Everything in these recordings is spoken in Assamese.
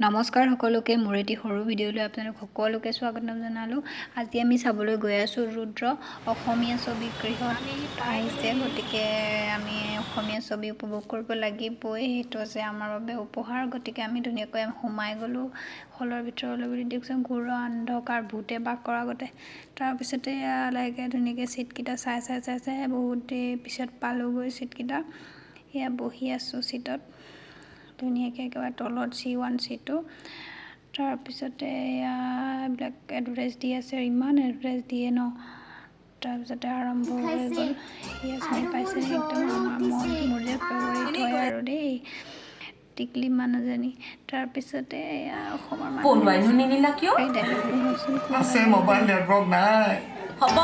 নমস্কাৰ সকলোকে, মোৰ এটি সৰু ভিডিঅ'লৈ আপোনালোক সকলোকে স্বাগতম জনালোঁ। আজি আমি চাবলৈ গৈ আছোঁ ৰুদ্ৰ। অসমীয়া ছবি গৃহত আহিছে, গতিকে আমি অসমীয়া ছবি উপভোগ কৰিব লাগিবই। সেইটো হৈছে আমাৰ বাবে উপহাৰ। গতিকে আমি ধুনীয়াকৈ সোমাই গ'লোঁ হলৰ ভিতৰলৈ বুলি। দিয়কচোন, ঘোৰ অন্ধকাৰ, ভূতে বাস কৰা আগতে। তাৰপিছতে লাহেকৈ ধুনীয়াকৈ ছিটকেইটা চাই চাই চাই চাই বহুত দেৰি পিছত পালোঁগৈ ছিটকেইটা। এয়া বহি আছোঁ ছিটত ধুনীয়াকৈ, একেবাৰে তলত চি 1 ছিটটো। তাৰপিছতে এয়া এইবিলাক এডভাৰটাইজ দি আছে, ইমান এডভাৰটাইজ দিয়ে ন। তাৰপিছতে আৰম্ভ হৈ গ'ল। সেয়া চিনি পাইছে একদম আমাৰ মোৰ যে ফেভৰেট হয় আৰু দেই, টিকলি মানুহজনী। তাৰপিছতে এয়া অসমৰ মানুহ। পলুৱাইনো নিনিলা কিয়? এই ডাইলগটো শুনচোন, খুব আছে। ভাল লাগে। মোবাইল নেটৱৰ্ক নাই। হ'ব,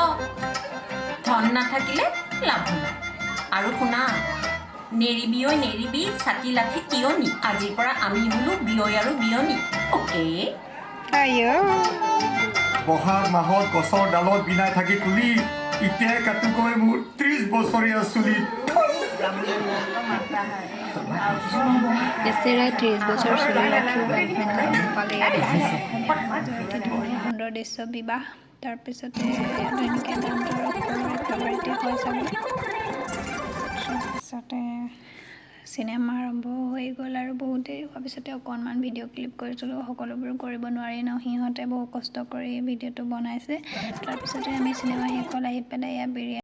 ধন নাথাকিলে লাভ নাই। আৰু শুনা, নেৰিবি ঐ নেৰিবি ছাতি লাঠি তিয়নি, আজিৰ পৰা আমি হলো বিয়ৈ আৰু বিয়নী, অ'কে? আইঅ। বহাগ মাহত গছৰ ডালত বিনাই থাকি কুলি, এতিয়াই কাটোগৈ মোৰ 30 বছৰীয়া চুলি। বেচেৰাই 30 বছৰ চুলি ৰাখিও গাৰ্লফ্ৰেণ্ড নাপালে। ইয়াত দেখিছে অসমীয়া সমাজৰ এটি ধুনীয়া সুন্দৰ দৃশ্য, বিবাহ। তাৰপিছতে ধুনীয়াকৈ গানটো সকলোৰে ফেভাৰিটে হয় চাগে। তাৰপিছতে চিনেমা আৰম্ভ হৈ গ'ল আৰু বহুত দেৰি হোৱাৰ পিছতে অকণমান ভিডিঅ' ক্লিপ কৰিছিলোঁ। সকলোবোৰ কৰিব নোৱাৰি ন, সিহঁতে বহু কষ্ট কৰি ভিডিঅ'টো বনাইছে। তাৰপিছতে আমি চিনেমা শেষ হ'ল, আহি পেলাই ইয়াত বিৰিয়ানী